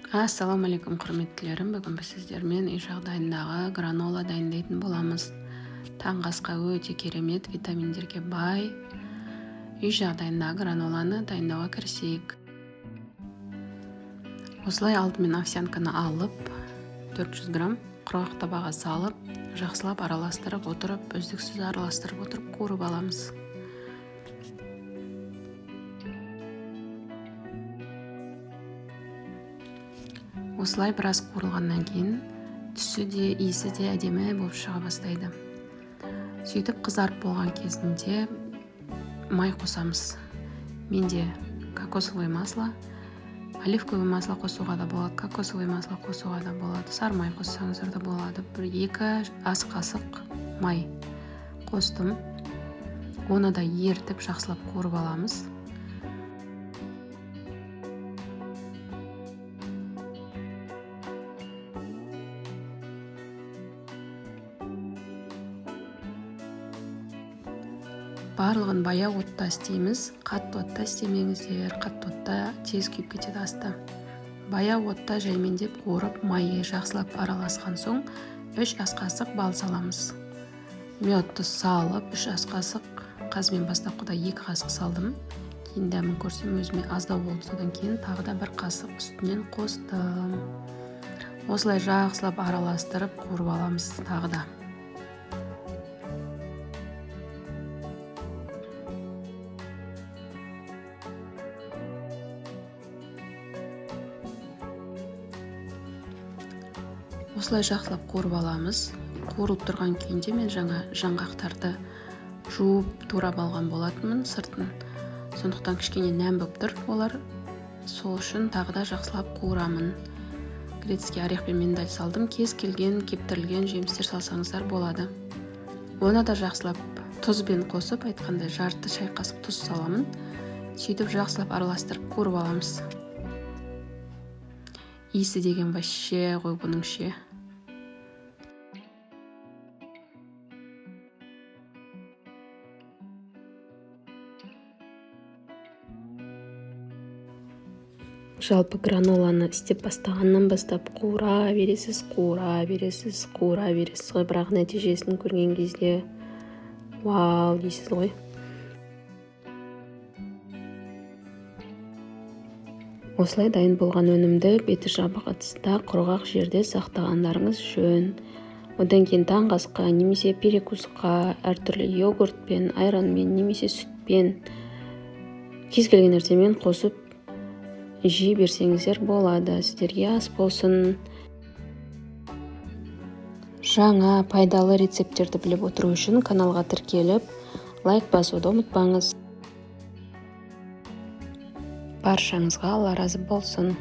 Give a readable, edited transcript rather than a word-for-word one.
Ассалаумағалейкум, құрметтілерім! Бүгін біз сіздермен үй жағдайындағы гранола дайындайтын боламыз. Таңғы асқа өте керемет, витаминдерге бай үй жағдайындағы граноланы дайындауға кірісейік. Осылай алдымен овсянканы алып, 400 грамм құрғақ табаға салып, жақсылап араластырып отырып, үздіксіз араластырып отырып қуырып аламыз. Осылай біраз қуырылғаннан кейін түсі де, иісі де әдемі болып шыға бастайды. Сөйтіп қызарып болған кезінде май қосамыз. Менде кокосовое масло, оливковое масло қосуға да болады, кокосовое масло қосуға да болады, сары май қоссаңыздар да болады. 1-2 ас қасық май қостым. Оны да ерітіп жақсылап қуырып аламыз. Барлығын баяу отта істейміз. Қатты отта істемеңіздер, қатты отта тез күйіп кетеді асты. Баяу отта жаймендеп қуырып, майы жақсылап араласқан соң 3 ас қасық бал саламыз. Медті салып, 3 ас қасық, қазір мен бастапқыда 2 қасық салдым. Кейін дәмін көрсем өзіме аздау болды, содан кейін тағы да 1 қасық үстінен қостым. Осылай жақсылап араластырып қуырып аламыз тағы да. Осылай жақсылап қуырып аламыз. Қуырылып тұрған күйінде мен жаңа жаңғақтарды жуып турап алған болатынмын сыртын. Сондықтан кішкене нәм болып тұр олар. Сол үшін тағы да жақсылап қуырамын. Грецкий орех пен миндаль салдым. Кез келген кептірілген жемістер салсаңыздар болады. Оны да жақсылап тұзбен қосып, айтқандай жарты шай қасық тұз саламын. Сөйтіп жақсылап араластырып қуырып аламыз. Иісі деген вообще ғой бұның ше. Жалпы граноланы істеп бастағаннан бастап қуыра бересіз, қуыра бересіз, қуыра бересіз ғой, бірақ нәтижесін көрген кезде вау дейсіз ғой. Осылай дайын болған өнімді беті жабық ыдыста құрғақ жерде сақтағандарыңыз жөн. Одан кейін таңғы асқа немесе перекусқа әртүрлі йогуртпен, айранмен немесе сүтпен, кез келген нәрсемен қосып жей берсеңіздер болады. Сіздерге ас болсын. Жаңа пайдалы рецепттерді біліп отыру үшін каналға тіркеліп, лайк басуды ұмытпаңыз. Баршаңызға Алла разы болсын.